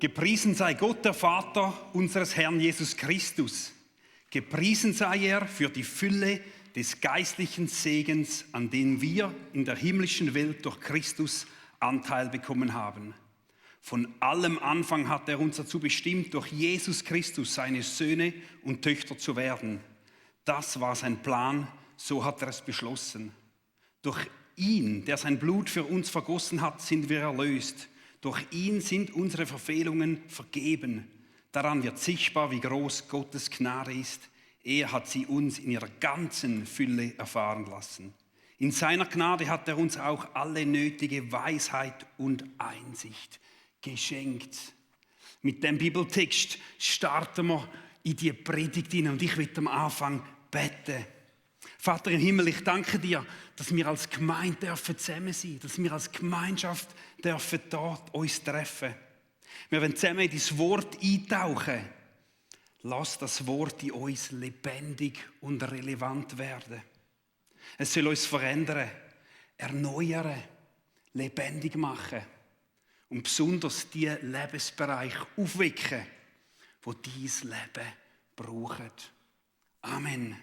Gepriesen sei Gott, der Vater unseres Herrn Jesus Christus. Gepriesen sei er für die Fülle des geistlichen Segens, an dem wir in der himmlischen Welt durch Christus Anteil bekommen haben. Von allem Anfang hat er uns dazu bestimmt, durch Jesus Christus seine Söhne und Töchter zu werden. Das war sein Plan, so hat er es beschlossen. Durch ihn, der sein Blut für uns vergossen hat, sind wir erlöst. Durch ihn sind unsere Verfehlungen vergeben. Daran wird sichtbar, wie groß Gottes Gnade ist. Er hat sie uns in ihrer ganzen Fülle erfahren lassen. In seiner Gnade hat er uns auch alle nötige Weisheit und Einsicht geschenkt. Mit dem Bibeltext starten wir in die Predigt hinein und ich will am Anfang beten. Vater im Himmel, ich danke dir, dass wir als Gemeinde zusammen sein dürfen, dass wir als Gemeinschaft dürfen dort uns treffen. Wir wollen zusammen in dein Wort eintauchen. Lass das Wort in uns lebendig und relevant werden. Es soll uns verändern, erneuern, lebendig machen und besonders die Lebensbereiche aufwecken, wo dein Leben braucht. Amen.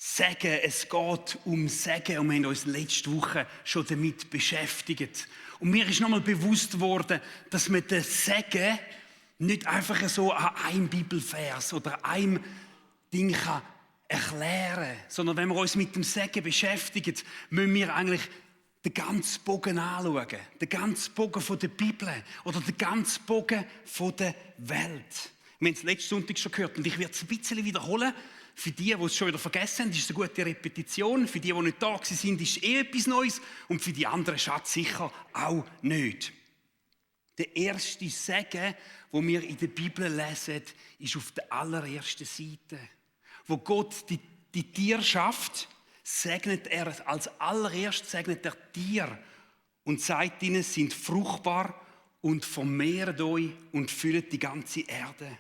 Segen, es geht um Segen und wir haben uns letzte Woche schon damit beschäftigt. Und mir ist nochmal bewusst worden, dass man den Segen nicht einfach so an einem Bibelvers oder einem Ding erklären kann, sondern wenn wir uns mit dem Segen beschäftigen, müssen wir eigentlich den ganzen Bogen anschauen. Den ganzen Bogen von der Bibel oder den ganzen Bogen von der Welt. Wir haben es letzten Sonntag schon gehört und ich werde es ein bisschen wiederholen. Für die es schon wieder vergessen haben, ist es eine gute Repetition. Für die nicht da sind, ist es etwas Neues. Und für die anderen Schatz sicher auch nicht. Der erste Segen, den wir in der Bibel lesen, ist auf der allerersten Seite. Wo Gott die Tierschaft segnet er, als allererstes segnet er Tier und sagt ihnen, sind fruchtbar und vermehrt euch und füllt die ganze Erde.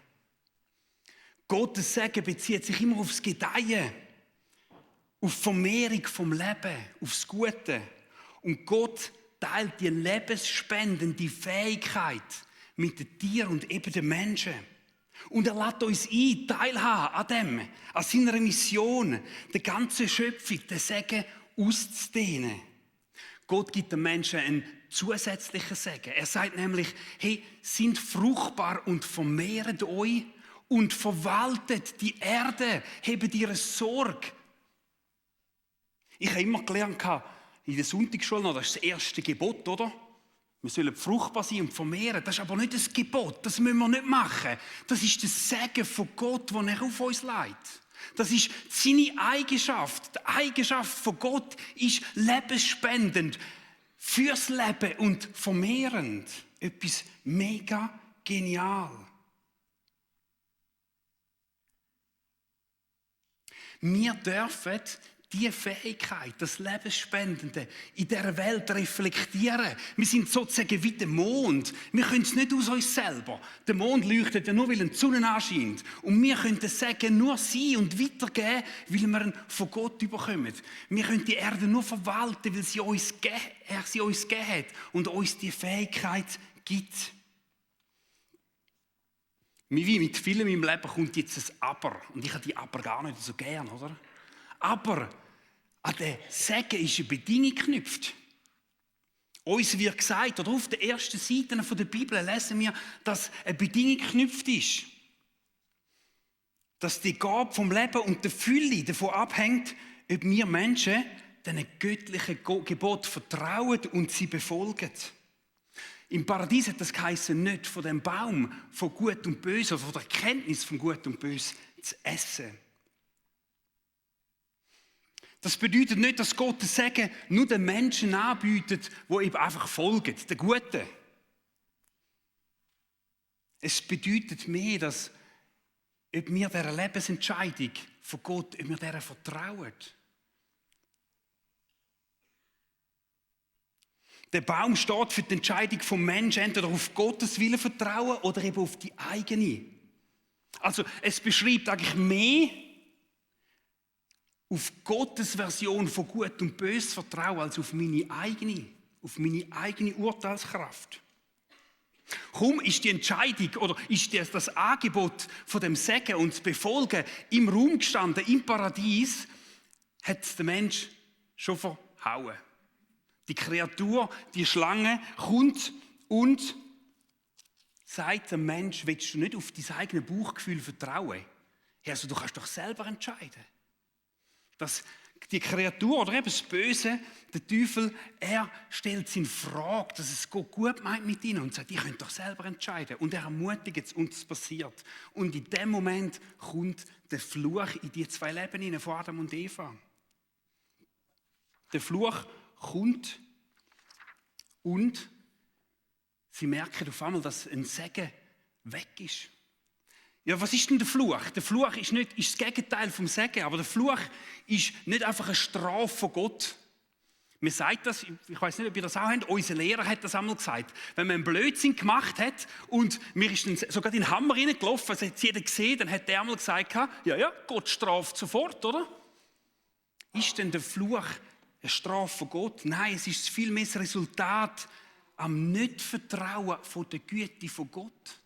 Gottes Segen bezieht sich immer aufs Gedeihen, auf die Vermehrung vom Leben, aufs Gute. Und Gott teilt die lebensspendende Fähigkeit mit den Tieren und eben den Menschen. Und er lädt uns ein, teilhaben an dem, an seiner Mission, der ganzen Schöpfung, den Segen auszudehnen. Gott gibt den Menschen einen zusätzlichen Segen. Er sagt nämlich, hey, sind fruchtbar und vermehrt euch und verwaltet die Erde, hebt ihre Sorge. Ich habe immer gelernt, in der Sonntagsschule, das ist das erste Gebot, oder? Wir sollen fruchtbar sein und vermehren. Das ist aber nicht das Gebot, das müssen wir nicht machen. Das ist das Segen von Gott, das er auf uns legt. Das ist seine Eigenschaft. Die Eigenschaft von Gott ist lebensspendend, fürs Leben und vermehrend. Etwas mega genial. Wir dürfen diese Fähigkeit, das Lebensspendende in dieser Welt reflektieren. Wir sind sozusagen wie der Mond. Wir können es nicht aus uns selber. Der Mond leuchtet ja nur, weil die Sonne anscheint. Und wir können das Segen nur sein und weitergeben, weil wir ihn von Gott bekommen. Wir können die Erde nur verwalten, weil er sie uns gegeben hat und uns die Fähigkeit gibt. Wie mit vielem im Leben kommt jetzt ein Aber. Und ich habe die Aber gar nicht so gern, oder? Aber an den Segen ist eine Bedingung geknüpft. Uns wird gesagt, oder auf den ersten Seiten der Bibel lesen wir, dass eine Bedingung geknüpft ist. Dass die Gabe vom Leben und der Fülle davon abhängt, ob wir Menschen diesen göttlichen Gebot vertrauen und sie befolgen. Im Paradies hat das geheißen, nicht von dem Baum von Gut und Böse oder von der Erkenntnis von Gut und Böse zu essen. Das bedeutet nicht, dass Gott das Segen nur den Menschen anbietet, die eben einfach folgen, den Guten. Es bedeutet mehr, dass ob wir dieser Lebensentscheidung von Gott, ob wir dieser vertrauen. Der Baum steht für die Entscheidung vom Menschen, entweder auf Gottes Willen vertrauen oder eben auf die eigene. Also es beschreibt eigentlich mehr auf Gottes Version von Gut und Böse vertrauen als auf meine eigene Urteilskraft. Kaum ist die Entscheidung oder ist das Angebot von dem Segen und das Befolgen im Raum gestanden, im Paradies, hat es der Mensch schon verhauen. Die Kreatur, die Schlange, kommt und sagt dem Mensch, willst du nicht auf dein eigenes Bauchgefühl vertrauen? Also du kannst doch selber entscheiden. Dass die Kreatur oder eben das Böse, der Teufel, er stellt es in Frage, dass es Gott gut meint mit ihnen und sagt, ihr könnt doch selber entscheiden. Und er ermutigt es und es passiert. Und in dem Moment kommt der Fluch in die zwei Leben hinein, von Adam und Eva. Der Fluch kommt und sie merken auf einmal, dass ein Segen weg ist. Ja, was ist denn der Fluch? Der Fluch ist das Gegenteil vom Segen, aber der Fluch ist nicht einfach eine Strafe von Gott. Man sagt das, ich weiß nicht, ob ihr das auch habt, unser Lehrer hat das einmal gesagt. Wenn man einen Blödsinn gemacht hat und mir ist dann sogar in den Hammer reingelaufen, das hat jeder gesehen, dann hat der einmal gesagt, ja, Gott straft sofort, oder? Ist denn der Fluch eine Strafe von Gott? Nein, es ist vielmehr das Resultat am Nicht-Vertrauen von der Güte von Gott.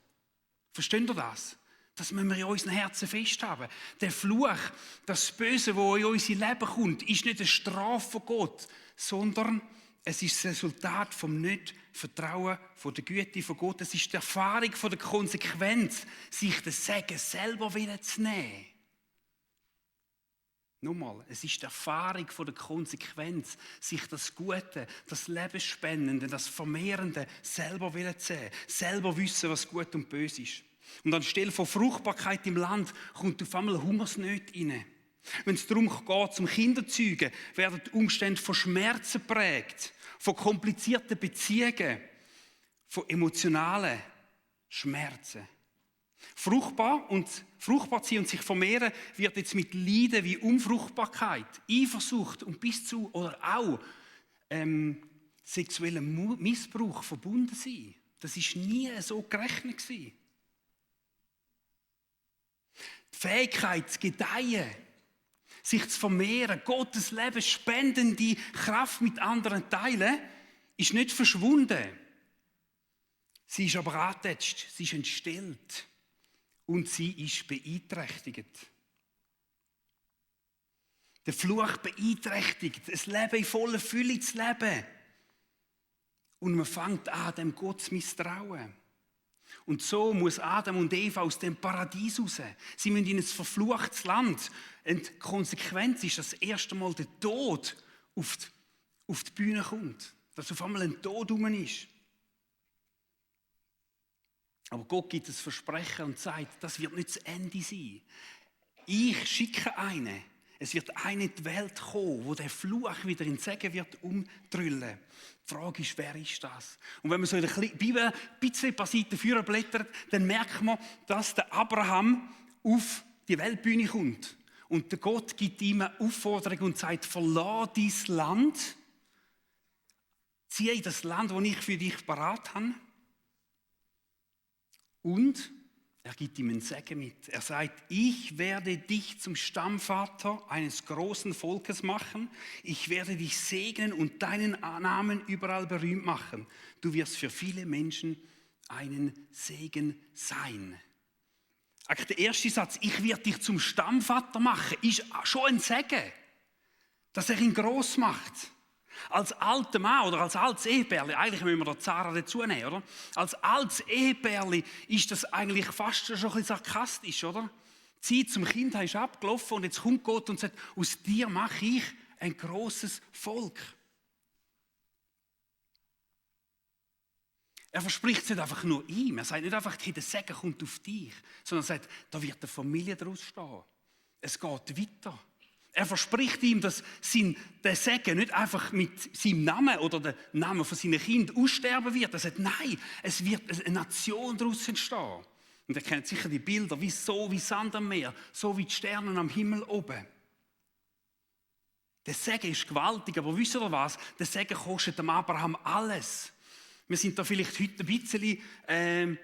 Versteht ihr das? Das müssen wir in unseren Herzen festhaben. Der Fluch, das Böse, das in unser Leben kommt, ist nicht eine Strafe von Gott, sondern es ist das Resultat vom Nicht-Vertrauen von der Güte von Gott. Es ist die Erfahrung von der Konsequenz, sich das Segen selber wieder zu nehmen. Nochmal, es ist die Erfahrung von der Konsequenz, sich das Gute, das Lebensspendende, das Vermehrende selber wieder zu sehen, selber wissen, was gut und böse ist. Und anstelle von Fruchtbarkeit im Land kommt auf einmal Hungersnöte rein. Wenn es darum geht, zum Kinderzeugen, werden die Umstände von Schmerzen geprägt, von komplizierten Beziehungen, von emotionalen Schmerzen. Fruchtbar sein und sich vermehren wird jetzt mit Leiden wie Unfruchtbarkeit, Eifersucht und bis zu oder auch sexuellem Missbrauch verbunden sein. Das ist nie so gerechnet gewesen. Die Fähigkeit zu gedeihen, sich zu vermehren, Gottes Leben spendende Kraft mit anderen teilen, ist nicht verschwunden. Sie ist aber angetätscht, sie ist entstellt und sie ist beeinträchtigt. Der Fluch beeinträchtigt, ein Leben in voller Fülle zu leben. Und man fängt an, dem Gott zu misstrauen. Und so muss Adam und Eva aus dem Paradies raus. Sie müssen in ein verfluchtes Land. Und die Konsequenz ist, dass das erste Mal der Tod auf die Bühne kommt. Dass auf einmal ein Tod rum ist. Aber Gott gibt das Versprechen und sagt, das wird nicht das Ende sein. Ich schicke einen. Es wird einer in die Welt kommen, wo der Fluch wieder in den Segen wird umtrüllen. Die Frage ist, wer ist das? Und wenn man so in der Bibel ein bisschen ein paar Seiten vorblättert, dann merkt man, dass der Abraham auf die Weltbühne kommt. Und der Gott gibt ihm eine Aufforderung und sagt, verlass dein Land, ziehe in das Land, das ich für dich parat habe. Und er gibt ihm einen Segen mit. Er sagt, ich werde dich zum Stammvater eines großen Volkes machen. Ich werde dich segnen und deinen Namen überall berühmt machen. Du wirst für viele Menschen einen Segen sein. Eigentlich der erste Satz, ich werde dich zum Stammvater machen, ist schon ein Segen, dass er ihn gross macht. Als alter Mann oder als altes Ehepärli, eigentlich müssen wir da Zara dazu nehmen, oder? Als altes Ehepärli ist das eigentlich fast schon ein bisschen sarkastisch, oder? Die Zeit zum Kind ist abgelaufen und jetzt kommt Gott und sagt, aus dir mache ich ein grosses Volk. Er verspricht es nicht einfach nur ihm, er sagt nicht einfach, hey, der Segen kommt auf dich, sondern er sagt, da wird eine Familie daraus stehen. Es geht weiter. Er verspricht ihm, dass der Segen nicht einfach mit seinem Namen oder dem Namen von seinen Kindern aussterben wird. Er sagt, nein, es wird eine Nation daraus entstehen. Und ihr kennt sicher die Bilder, wie Sand am Meer, so wie die Sterne am Himmel oben. Der Segen ist gewaltig, aber wisst ihr was? Der Segen kostet dem Abraham alles. Wir sind da vielleicht heute ein bisschen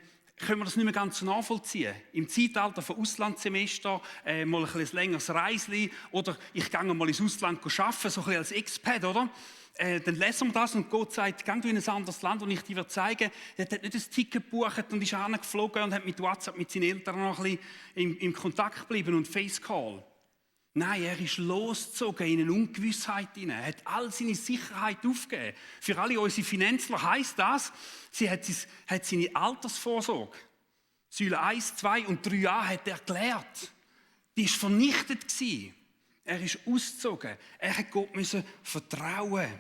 können wir das nicht mehr ganz so nachvollziehen. Im Zeitalter von Auslandssemester, mal ein bisschen längeres Reisli oder ich gehe mal ins Ausland arbeiten, so ein bisschen als Expat, oder? Dann lesen wir das und Gott sagt, geh du in ein anderes Land und ich dir zeigen, er hat nicht ein Ticket gebucht und ist geflogen und hat mit WhatsApp mit seinen Eltern noch ein bisschen im Kontakt geblieben und Facecall. Nein, er ist losgezogen in eine Ungewissheit hinein. Er hat all seine Sicherheit aufgegeben. Für alle unsere Finanzler heisst das, sie hat seine Altersvorsorge, Säule 1, 2 und 3a hat er gelehrt. Die war vernichtet gewesen. Er ist ausgezogen. Er hat Gott müssen vertrauen.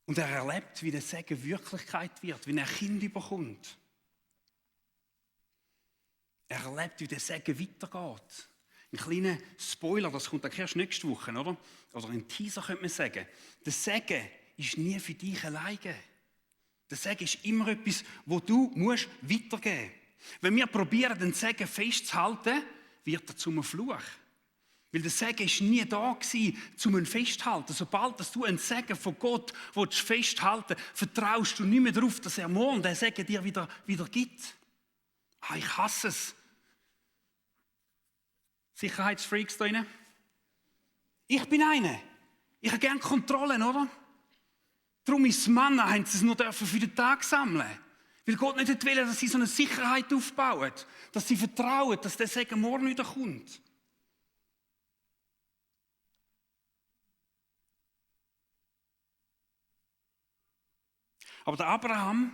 Und er erlebt, wie der Segen Wirklichkeit wird, wie er ein Kind bekommt. Er erlebt, wie der Segen weitergeht. Ein kleiner Spoiler, das kommt erst nächste Woche, oder? Oder ein Teaser könnte man sagen. Der Segen ist nie für dich alleine. Der Segen ist immer etwas, wo du weitergeben musst. Wenn wir probieren, den Segen festzuhalten, wird er zum Fluch. Weil der Segen war nie da um ihn festzuhalten. Sobald du einen Segen von Gott festhalten willst, vertraust du nicht mehr darauf, dass er morgen den Segen dir wieder gibt. Ich hasse es. Sicherheitsfreaks da rein? Ich bin einer. Ich habe gerne Kontrollen, oder? Darum ist Manna, haben sie es nur für den Tag sammeln. Weil Gott nicht will, dass sie so eine Sicherheit aufbauen. Dass sie vertrauen, dass der Segen morgen wieder kommt. Aber der Abraham,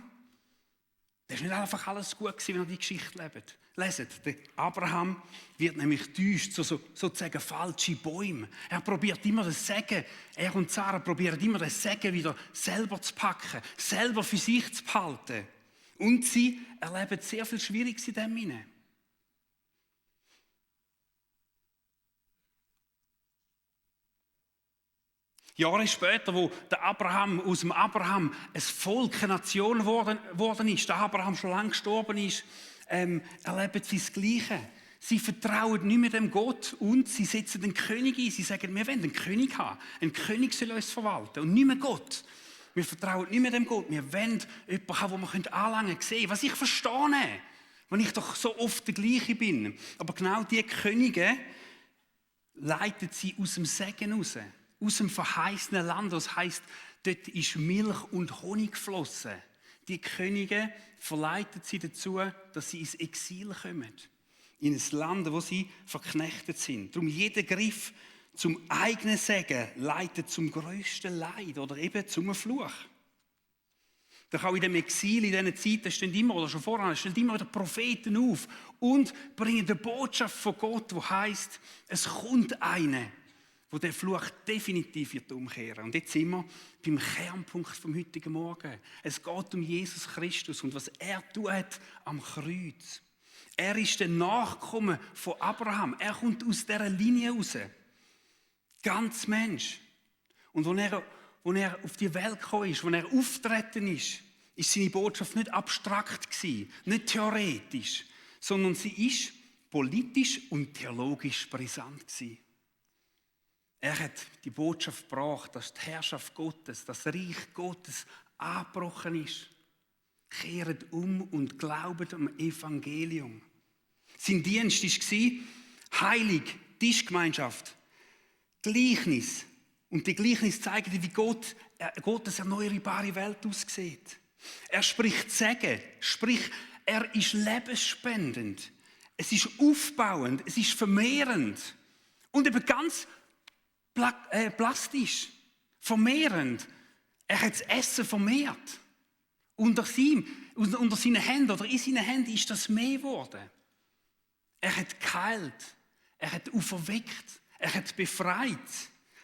das ist nicht einfach alles gut gewesen, wenn er die Geschichte lebt. Leset, der Abraham wird nämlich täuscht, sozusagen falsche Bäume. Er probiert immer das Segen, er und Sarah probieren immer das Segen wieder selber zu packen, selber für sich zu behalten. Und sie erleben sehr viel Schwieriges in dem hinein. Jahre später, wo der Abraham aus dem Abraham ein Volk, eine Nation geworden ist, der Abraham schon lange gestorben ist, erleben sie das Gleiche. Sie vertrauen nicht mehr dem Gott und sie setzen den König ein. Sie sagen, wir wollen einen König haben. Ein König soll uns verwalten und nicht mehr Gott. Wir vertrauen nicht mehr dem Gott. Wir wollen jemanden haben, den wir anlangen können. Was ich verstehe, wenn ich doch so oft der Gleiche bin. Aber genau diese Könige leiten sie aus dem Segen raus. Aus dem verheißenen Land. Das heisst, dort ist Milch und Honig geflossen. Die Könige verleiten sie dazu, dass sie ins Exil kommen. In ein Land, wo sie verknechtet sind. Darum jeder Griff zum eigenen Segen leitet zum grössten Leid oder eben zum Fluch. Doch auch in dem Exil, in diesen Zeiten stehen immer, oder schon vorher, stehen immer wieder Propheten auf und bringen die Botschaft von Gott, die heisst, es kommt einer, wo der Fluch definitiv wird umkehren. Und jetzt sind wir beim Kernpunkt vom heutigen Morgen. Es geht um Jesus Christus und was er tut am Kreuz. Er ist der Nachkomme von Abraham. Er kommt aus dieser Linie raus. Ganz Mensch. Und als er auf die Welt gekommen ist, als er auftreten ist seine Botschaft nicht abstrakt gewesen, nicht theoretisch, sondern sie ist politisch und theologisch brisant gewesen. Er hat die Botschaft gebracht, dass die Herrschaft Gottes, das Reich Gottes angebrochen ist. Kehret um und glaubet am Evangelium. Sein Dienst war heilig, Tischgemeinschaft, Gleichnis. Und die Gleichnis zeigen, wie Gottes erneuerbare Welt aussieht. Er spricht Segen, sprich, er ist lebensspendend. Es ist aufbauend, es ist vermehrend. Und eben ganz plastisch, vermehrend. Er hat das Essen vermehrt. Unter seinen Händen oder in seinen Händen ist das mehr geworden. Er hat geheilt, er hat auferweckt, er hat befreit.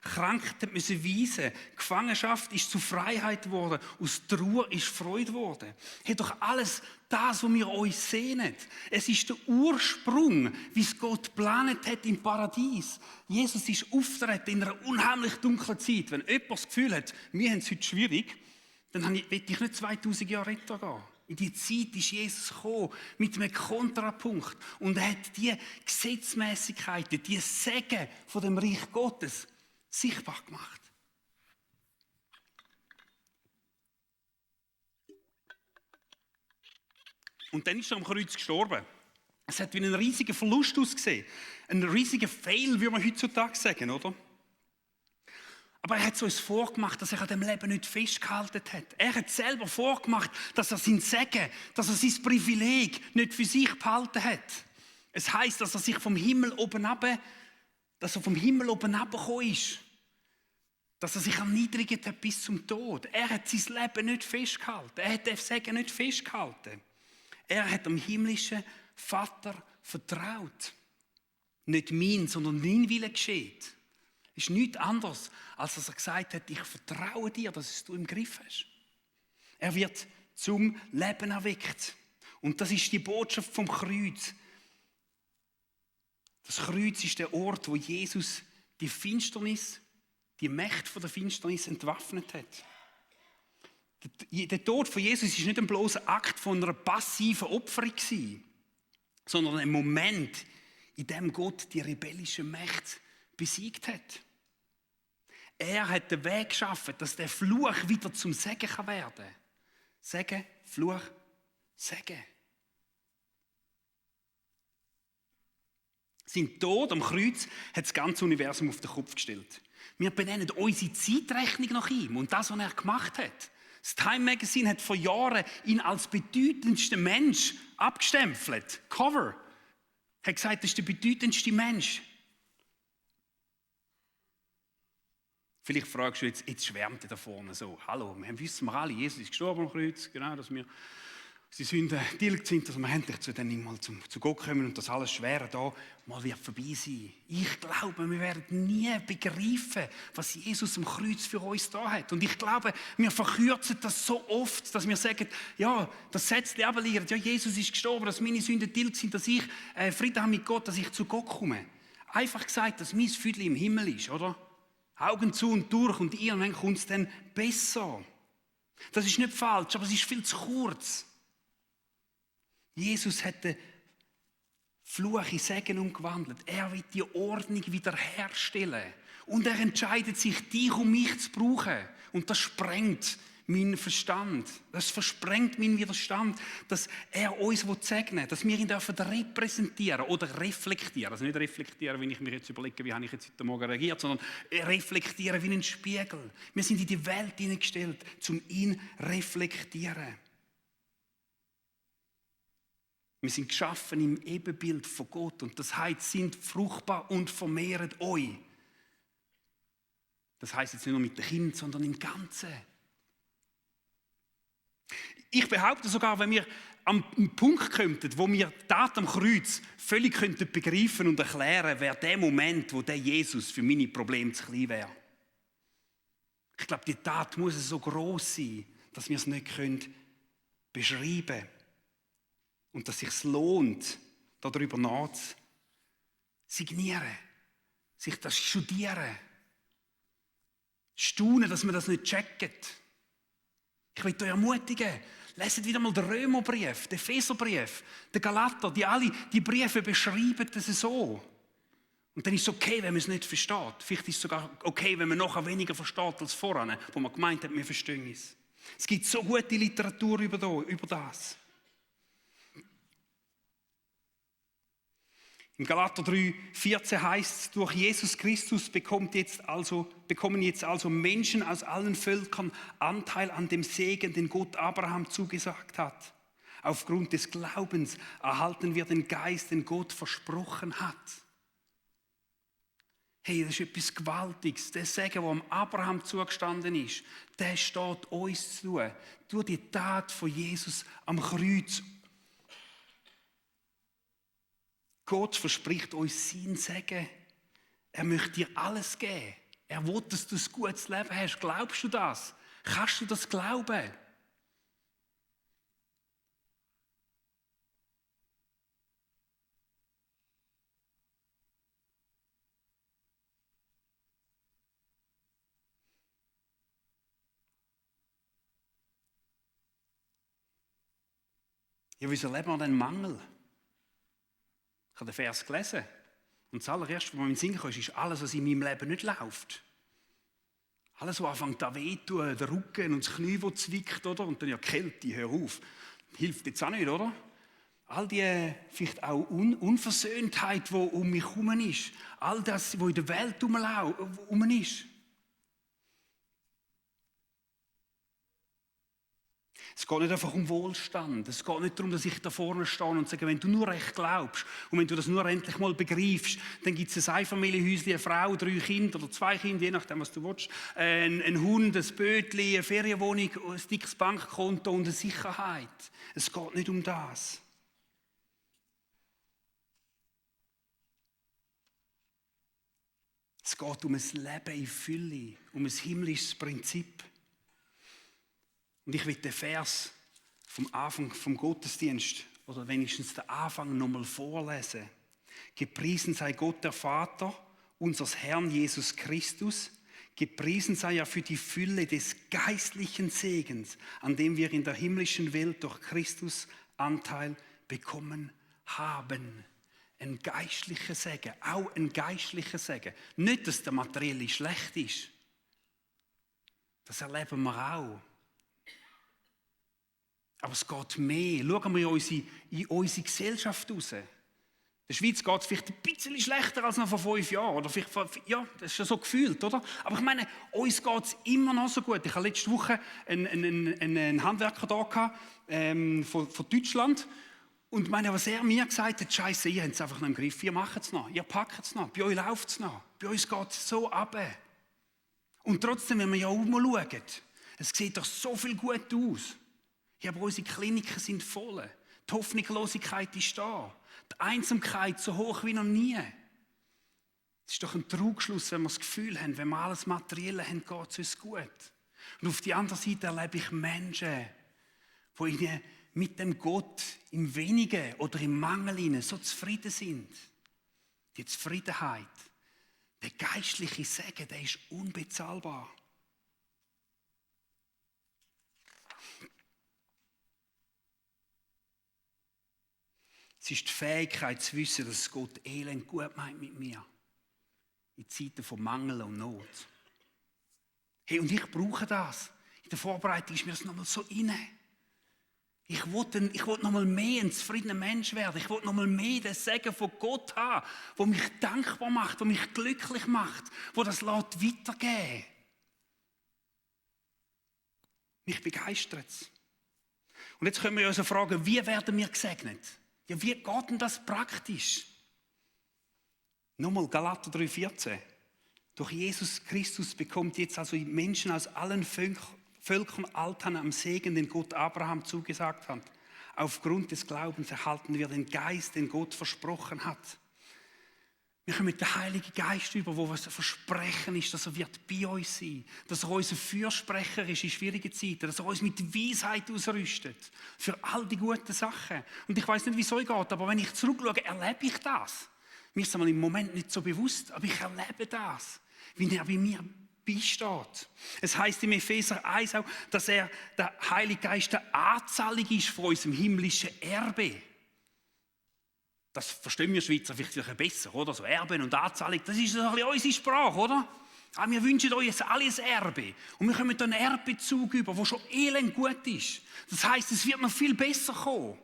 Krankheit müssen weisen. Gefangenschaft ist zu Freiheit geworden. Aus Trauer ist Freude geworden. Hey, doch alles das, was wir uns sehnen. Es ist der Ursprung, wie es Gott geplant hat im Paradies. Jesus ist auftreten in einer unheimlich dunklen Zeit. Wenn jemand das Gefühl hat, wir haben es heute schwierig, dann will ich nicht 2000 Jahre weitergehen. In die Zeit ist Jesus gekommen mit einem Kontrapunkt und er hat die Gesetzmäßigkeiten, die Segen von dem Reich Gottes sichtbar gemacht. Und dann ist er am Kreuz gestorben. Es hat wie ein riesiger Verlust ausgesehen. Ein riesiger Fail, würde man heutzutage sagen, oder? Aber er hat es uns vorgemacht, dass er an dem Leben nicht festgehalten hat. Er hat selber vorgemacht, dass er sein Segen, dass er sein Privileg nicht für sich behalten hat. Es heisst, dass er sich vom Himmel oben runter, dass er vom Himmel oben runtergekommen ist. Dass er sich erniedrigt hat bis zum Tod. Er hat sein Leben nicht festgehalten. Er hat den Segen nicht festgehalten. Er hat dem himmlischen Vater vertraut. Nicht mein, sondern dein Wille geschieht. Es ist nichts anderes, als dass er gesagt hat, ich vertraue dir, dass du im Griff hast. Er wird zum Leben erweckt. Und das ist die Botschaft vom Kreuz. Das Kreuz ist der Ort, wo Jesus die Finsternis, die Macht von der Finsternis entwaffnet hat. Der Tod von Jesus ist nicht ein bloßer Akt von einer passiven Opferung gewesen, sondern ein Moment, in dem Gott die rebellische Macht besiegt hat. Er hat den Weg geschaffen, dass der Fluch wieder zum Segen werden kann. Segen, Fluch, Segen. Sein Tod am Kreuz hat das ganze Universum auf den Kopf gestellt. Wir benennen unsere Zeitrechnung nach ihm und das, was er gemacht hat. Das Time Magazine hat vor Jahren ihn als bedeutendsten Mensch abgestempelt. Cover hat gesagt, das ist der bedeutendste Mensch. Vielleicht fragst du jetzt schwärmt er da vorne so. Hallo, wir wissen wir alle, Jesus ist gestorben am Kreuz, genau, dass wir unsere Sünden tilgt sind, dass wir endlich zu Gott kommen und das alles Schwere da mal wird vorbei sein. Ich glaube, wir werden nie begreifen, was Jesus am Kreuz für uns da hat. Und ich glaube, wir verkürzen das so oft, dass wir sagen, ja, das setzt die Leben, ja, Jesus ist gestorben, dass meine Sünden tilgt sind, dass ich Frieden habe mit Gott, dass ich zu Gott komme. Einfach gesagt, dass mein Füdli im Himmel ist, oder? Augen zu und durch und irgendwann kommt es dann besser. Das ist nicht falsch, aber es ist viel zu kurz. Jesus hat den Fluch in Segen umgewandelt. Er will die Ordnung wiederherstellen. Und er entscheidet sich, dich und mich zu brauchen. Und das sprengt meinen Verstand. Das versprengt meinen Widerstand, dass er uns segnen will, dass wir ihn repräsentieren oder reflektieren. Also nicht reflektieren, wenn ich mir jetzt überlege, wie habe ich jetzt heute Morgen reagiert, sondern reflektieren wie ein Spiegel. Wir sind in die Welt hineingestellt, um ihn zu reflektieren. Wir sind geschaffen im Ebenbild von Gott und das heißt, sind fruchtbar und vermehren euch. Das heißt jetzt nicht nur mit den Kindern, sondern im Ganzen. Ich behaupte sogar, wenn wir am Punkt könnten, wo wir die Tat am Kreuz völlig könnten begreifen und erklären, wäre der Moment, wo der Jesus für meine Probleme zu klein wäre. Ich glaube, die Tat muss so groß sein, dass wir es nicht beschreiben können. Und dass es sich lohnt, darüber nachzusignieren, sich das studieren, staunen, dass man das nicht checkt. Ich will euch ermutigen, leset wieder mal den Römerbrief, den Epheserbrief, den Galater, die Briefe beschreiben das so. Und dann ist es okay, wenn man es nicht versteht. Vielleicht ist es sogar okay, wenn man nachher weniger versteht als voran, wo man gemeint hat, wir verstehen es. Es gibt so gute Literatur über das. Im Galater 3,14 heißt es, durch Jesus Christus bekommen jetzt also Menschen aus allen Völkern Anteil an dem Segen, den Gott Abraham zugesagt hat. Aufgrund des Glaubens erhalten wir den Geist, den Gott versprochen hat. Hey, das ist etwas Gewaltiges. Der Segen, der am Abraham zugestanden ist, der steht uns zu. Durch die Tat von Jesus am Kreuz. Gott verspricht uns sein Segen. Er möchte dir alles geben. Er will, dass du ein gutes Leben hast. Glaubst du das? Kannst du das glauben? Ja, wieso leben wir denn Mangel? Ich habe den Vers gelesen. Und das allererste, was mir in den Sinn kam, ist alles, was in meinem Leben nicht läuft. Alles, was anfängt an weh zu tun, der Rücken und das Knie, das zwickt, oder? Und dann ja Kälte, hör auf. Hilft jetzt auch nicht, oder? all die vielleicht auch Unversöhntheit, die um mich herum ist, all das, was in der Welt herum ist. Es geht nicht einfach um Wohlstand. Es geht nicht darum, dass ich da vorne stehe und sage, wenn du nur recht glaubst und wenn du das nur endlich mal begreifst, dann gibt es ein Einfamilienhäuschen, eine Frau, 3 Kinder oder 2 Kinder, je nachdem, was du willst, ein Hund, ein Bötli, eine Ferienwohnung, ein dickes Bankkonto und eine Sicherheit. Es geht nicht um das. Es geht um ein Leben in Fülle, um ein himmlisches Prinzip. Und ich will den Vers vom Anfang vom Gottesdienst, oder wenigstens den Anfang nochmal vorlesen. Gepriesen sei Gott der Vater, unseres Herrn Jesus Christus. Gepriesen sei er für die Fülle des geistlichen Segens, an dem wir in der himmlischen Welt durch Christus Anteil bekommen haben. Ein geistlicher Segen, auch ein geistlicher Segen. Nicht, dass der materielle schlecht ist. Das erleben wir auch. Aber es geht mehr. Schauen wir in unsere Gesellschaft raus. In der Schweiz geht es vielleicht ein bisschen schlechter als noch vor 5 Jahren. Oder vielleicht, ja, das ist ja so gefühlt, oder? Aber ich meine, uns geht es immer noch so gut. Ich hatte letzte Woche einen Handwerker da von Deutschland. Und meine, was er mir gesagt hat, Scheiße, ihr habt es einfach noch im Griff. Ihr macht es noch, ihr packt es noch. Bei euch läuft es noch. Bei uns geht es so runter. Und trotzdem, wenn wir ja umschauen, es sieht doch so viel gut aus. Ja, aber unsere Kliniken sind voll. Die Hoffnungslosigkeit ist da. Die Einsamkeit so hoch wie noch nie. Es ist doch ein Trugschluss, wenn wir das Gefühl haben, wenn wir alles Materielle haben, geht es uns gut. Und auf der anderen Seite erlebe ich Menschen, die mit dem Gott im Wenigen oder im Mangel so zufrieden sind. Die Zufriedenheit, der geistliche Segen, der ist unbezahlbar. Es ist die Fähigkeit zu wissen, dass Gott Elend gut meint mit mir. In Zeiten von Mangel und Not. Hey, und ich brauche das. In der Vorbereitung ist mir das nochmal so inne. Ich will nochmal mehr ein zufriedener Mensch werden. Ich will nochmal mehr den Segen von Gott haben, der mich dankbar macht, der mich glücklich macht, der das weitergeben lässt. Mich begeistert es. Und jetzt können wir uns fragen, wie werden wir gesegnet? Ja, wie geht denn das praktisch? Nochmal Galater 3,14. Durch Jesus Christus bekommt jetzt also Menschen aus allen Völkern Altern am Segen, den Gott Abraham zugesagt hat. Aufgrund des Glaubens erhalten wir den Geist, den Gott versprochen hat. Wir kommen mit dem Heiligen Geist über, wo was ein Versprechen ist, dass er wird bei uns sein, dass er unser Fürsprecher ist in schwierigen Zeiten, dass er uns mit Weisheit ausrüstet für all die guten Sachen. Und ich weiß nicht, wie es euch geht, aber wenn ich zurückschaue, erlebe ich das. Mir ist es im Moment nicht so bewusst, aber ich erlebe das, wie er bei mir beisteht. Es heißt im Epheser 1 auch, dass der Heilige Geist der Anzahlung ist von unserem himmlischen Erbe. Das verstehen wir Schweizer vielleicht besser, oder? So Erben und Anzahlung, das ist ein bisschen unsere Sprache, oder? Aber wir wünschen euch alles Erbe. Und wir kommen da einen Erbbezug über, der schon elend gut ist. Das heisst, es wird noch viel besser kommen.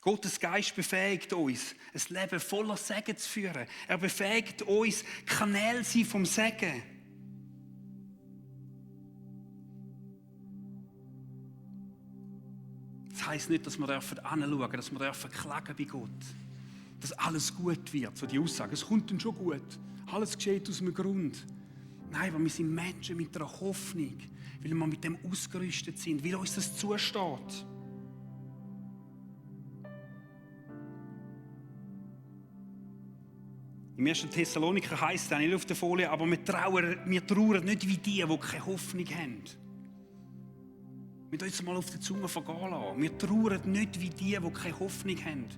Gottes Geist befähigt uns, ein Leben voller Segen zu führen. Er befähigt uns, Kanäle sein vom Segen. Das heisst nicht, dass wir hinschauen, dass wir klagen bei Gott. Dass alles gut wird, so die Aussage. Es kommt dann schon gut. Alles geschieht aus dem Grund. Nein, weil wir sind Menschen mit einer Hoffnung, weil wir mit dem ausgerüstet sind, weil uns das zusteht. Im 1. Thessaloniker heisst es nicht auf der Folie, aber wir trauern nicht wie die keine Hoffnung haben. Wir müssen uns mal auf die Zunge vergehen lassen. Wir trauern nicht wie die keine Hoffnung haben.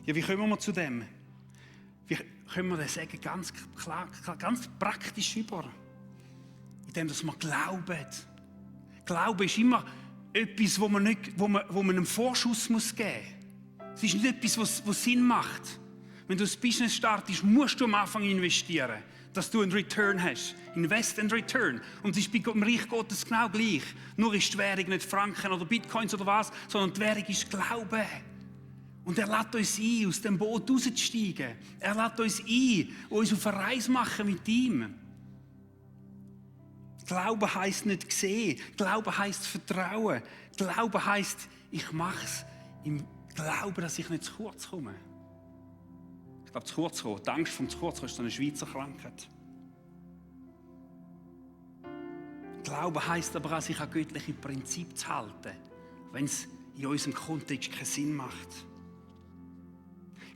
Ja, wie kommen wir zu dem? Wie können wir das sagen, ganz klar, ganz praktisch über? Indem, dass wir glauben. Glaube ist immer etwas, wo man einen Vorschuss geben muss. Es ist nicht etwas, was Sinn macht. Wenn du ein Business startest, musst du am Anfang investieren, dass du einen Return hast. Invest and Return. Und es ist beim Reich Gottes genau gleich. Nur ist die Währung nicht Franken oder Bitcoins oder was, sondern die Währung ist Glaube. Und er lädt uns ein, aus dem Boot rauszusteigen. Er lädt uns ein, uns auf eine Reise machen mit ihm. Glaube heisst nicht sehen. Glaube heisst Vertrauen. Glaube heisst, ich mache es im Glauben, dass ich nicht zu kurz komme. Ich glaube, zu kurz kommen. Die Angst vom zu kurz kommen ist so eine Schweizer Krankheit. Glaube heisst aber auch, sich an göttliche Prinzipien zu halten, wenn es in unserem Kontext keinen Sinn macht.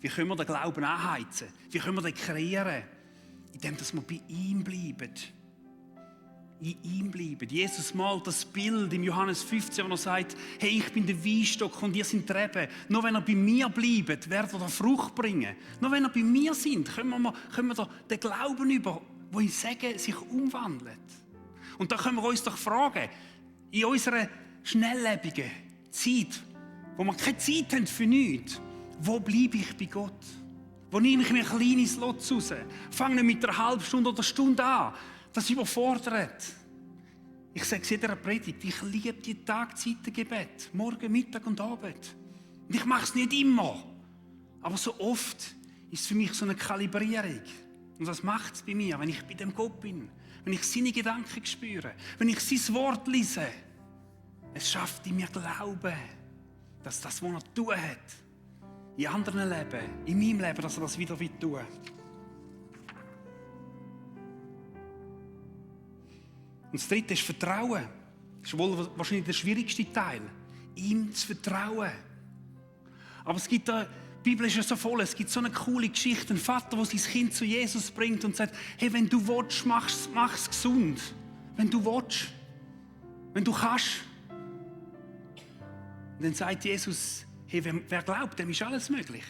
Wie können wir den Glauben anheizen? Wie können wir den kreieren? Indem wir bei ihm bleiben. In ihm bleiben. Jesus malt das Bild im Johannes 15, wo er sagt, hey, ich bin der Weinstock und ihr seid die Reben. Nur wenn ihr bei mir bleibt, werdet ihr Frucht bringen. Nur wenn ihr bei mir seid, können wir den Glauben über, wo in Segen sich umwandelt. Und da können wir uns doch fragen, in unserer schnelllebigen Zeit, wo wir keine Zeit haben für nichts, wo bleibe ich bei Gott? Wo nehme ich mir kleine Slots raus? Fange nicht mit einer halben Stunde oder Stunde an. Das überfordert. Ich sage es in jeder Predigt, ich liebe die Tagzeitengebet, Morgen, Mittag und Abend. Und ich mache es nicht immer. Aber so oft ist es für mich so eine Kalibrierung. Und was macht es bei mir, wenn ich bei dem Gott bin? Wenn ich seine Gedanken spüre? Wenn ich sein Wort lese? Es schafft in mir Glauben, dass das, was er tun hat, in anderen Leben, in meinem Leben, dass er das wieder tun will. Und das Dritte ist Vertrauen. Das ist wohl wahrscheinlich der schwierigste Teil. Ihm zu vertrauen. Aber es gibt da, die Bibel ist ja so voll, es gibt so eine coole Geschichte. Ein Vater, der sein Kind zu Jesus bringt und sagt, hey, wenn du willst, mach es gesund. Wenn du willst. Wenn du kannst. Und dann sagt Jesus, hey, wer glaubt, dem ist alles möglich.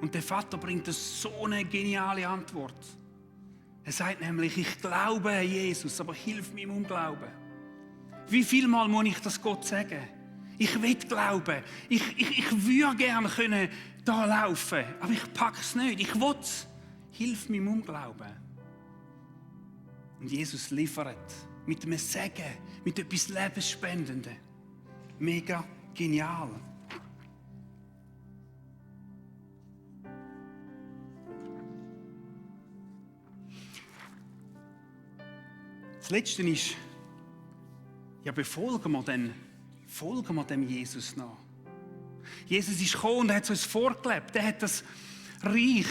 Und der Vater bringt so eine geniale Antwort. Er sagt nämlich, ich glaube an Jesus, aber hilf mir im Unglauben. Wie viel Mal muss ich das Gott sagen? Ich will glauben. Ich würde gerne können da laufen, aber ich packe es nicht. Ich will es. Hilf mir im Unglauben. Und Jesus liefert mit einem Segen, mit etwas Lebensspendendem. Mega genial. Das Letzte ist, ja, folgen wir dem Jesus nach. Jesus ist gekommen und er hat es uns vorgelebt. Er hat das Reich,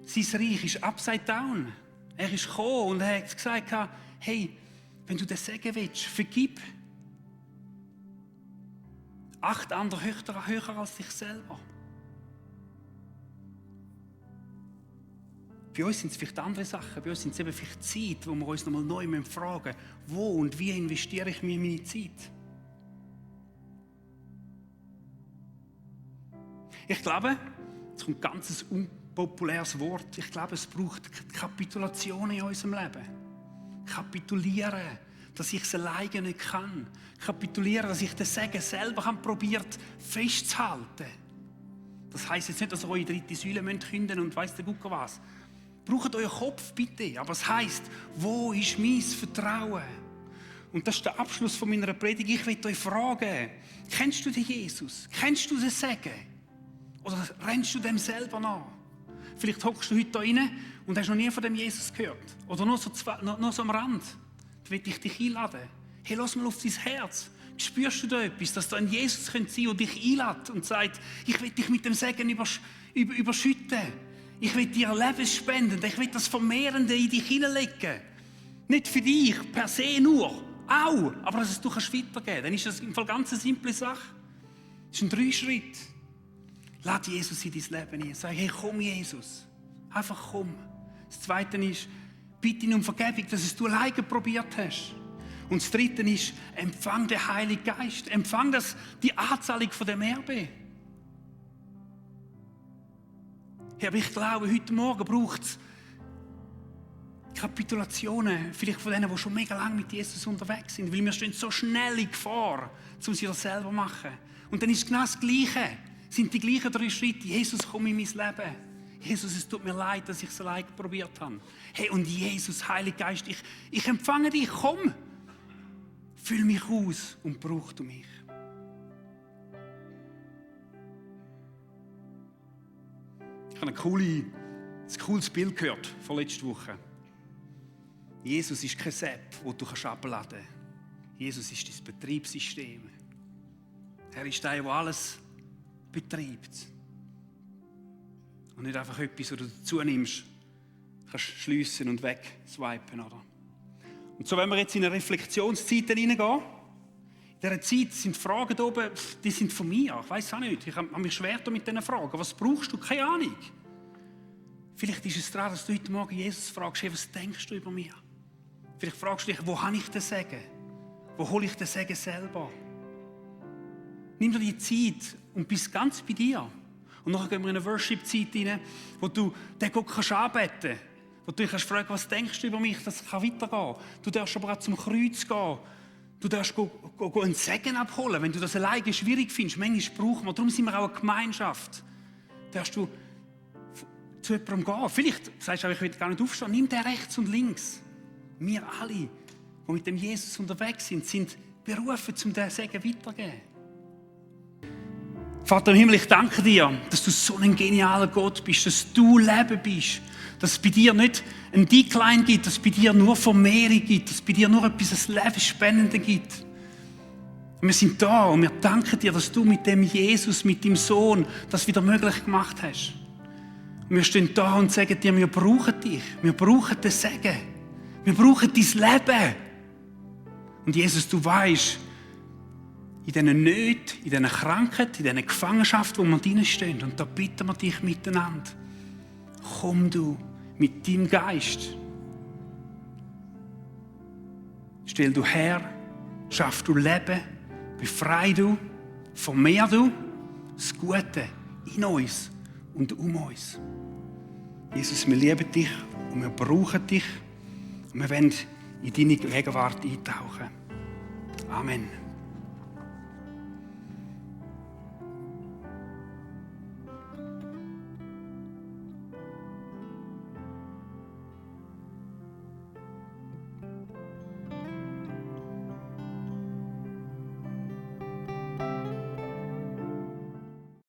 sein Reich ist upside down. Er ist gekommen und er hat gesagt, hey, wenn du das sagen willst, vergib. Acht andere höher als dich selber. Bei uns sind es vielleicht andere Sachen. Bei uns sind es eben vielleicht Zeit, wo wir uns nochmal neu fragen müssen, wo und wie investiere ich mir meine Zeit? Ich glaube, es kommt ein ganz unpopuläres Wort. Ich glaube, es braucht Kapitulation in unserem Leben. Kapitulieren, dass ich es alleine nicht kann. Kapitulieren, dass ich das Segen selber probiert festzuhalten. Das heisst jetzt nicht, dass ihr eure dritte Säule künden und weiss der Gucker was. Braucht euren Kopf bitte. Aber es heisst, wo ist mein Vertrauen? Und das ist der Abschluss von meiner Predigt. Ich will euch fragen, kennst du den Jesus? Kennst du den Segen? Oder rennst du dem selber nach? Vielleicht hockst du heute da rein und hast noch nie von dem Jesus gehört. Oder nur so am Rand. Da will ich dich einladen. Hey, lass mal auf dein Herz. Spürst du da etwas, dass da ein Jesus sein könnte, der dich einlädt und sagt, ich will dich mit dem Segen überschütten. Ich will dir Leben spenden. Ich will das Vermehrende in dich hineinlegen. Nicht für dich per se nur. Auch. Aber dass du weitergeben kannst. Dann ist das im Fall ganz eine simple Sache. Das ist ein 3-Schritt. Lass Jesus in dein Leben ein. Sag, hey, komm Jesus. Einfach komm. Das Zweite ist, bitte ihn um Vergebung, dass du alleine probiert hast. Und das Dritte ist, empfang den Heiligen Geist. Empfang die Anzahlung von dem Erbe. Ja, aber ich glaube, heute Morgen braucht es Kapitulationen, vielleicht von denen, die schon mega lange mit Jesus unterwegs sind, weil wir stehen so schnell in Gefahr, um sie das selber zu machen. Und dann ist es genau das Gleiche. Sind die gleichen 3 Schritte. Jesus, komm in mein Leben. Jesus, es tut mir leid, dass ich es allein probiert habe. Hey, und Jesus, Heiliger Geist, ich empfange dich, komm. Füll mich aus und brauch du mich. Ich habe ein cooles Bild gehört von letzter Woche. Jesus ist kein App, das du abladen kannst. Jesus ist dein Betriebssystem. Er ist der alles betreibt. Und nicht einfach etwas, das du dazu nimmst, kannst schliessen und wegswipen, oder? Und so, wenn wir jetzt in eine Reflexionszeit hineingehen, in dieser Zeit sind Fragen da oben, die sind von mir. Ich weiss auch nicht. Ich habe mich schwer mit diesen Fragen. Was brauchst du? Keine Ahnung. Vielleicht ist es daran, dass du heute Morgen Jesus fragst, hey, was denkst du über mich? Vielleicht fragst du dich, wo habe ich den Segen? Wo hole ich den Segen selber? Nimm dir die Zeit und bist ganz bei dir. Und nachher gehen wir in eine Worship-Zeit rein, wo du den Gott anbeten kannst. Wo du dich fragen, was denkst du über mich, dass es weitergehen kann. Du darfst aber auch zum Kreuz gehen. Du darfst einen Segen abholen, wenn du das alleine schwierig findest. Manchmal brauchen wir, darum sind wir auch eine Gemeinschaft. Darfst du zu jemandem gehen. Vielleicht sagst du auch, ich will gar nicht aufstehen. Nimm den rechts und links. Wir alle, die mit dem Jesus unterwegs sind berufen, um diesen Segen weiterzugeben. Vater im Himmel, ich danke dir, dass du so ein genialer Gott bist, dass du Leben bist, dass es bei dir nicht ein Decline gibt, dass es bei dir nur Vermehrung gibt, dass es bei dir nur etwas, das Leben Spannendes gibt. Und wir sind da und wir danken dir, dass du mit dem Jesus, mit deinem Sohn, das wieder möglich gemacht hast. Und wir stehen da und sagen dir, wir brauchen dich, wir brauchen den Segen, wir brauchen dein Leben. Und Jesus, du weißt, in diesen Nöten, in diesen Krankheiten, in diesen Gefangenschaft, wo wir drinstehen. Und da bitten wir dich miteinander. Komm du mit deinem Geist. Stell du her, schaff du Leben, befrei du, vermehr du das Gute in uns und um uns. Jesus, wir lieben dich und wir brauchen dich und wir wollen in deine Gegenwart eintauchen. Amen.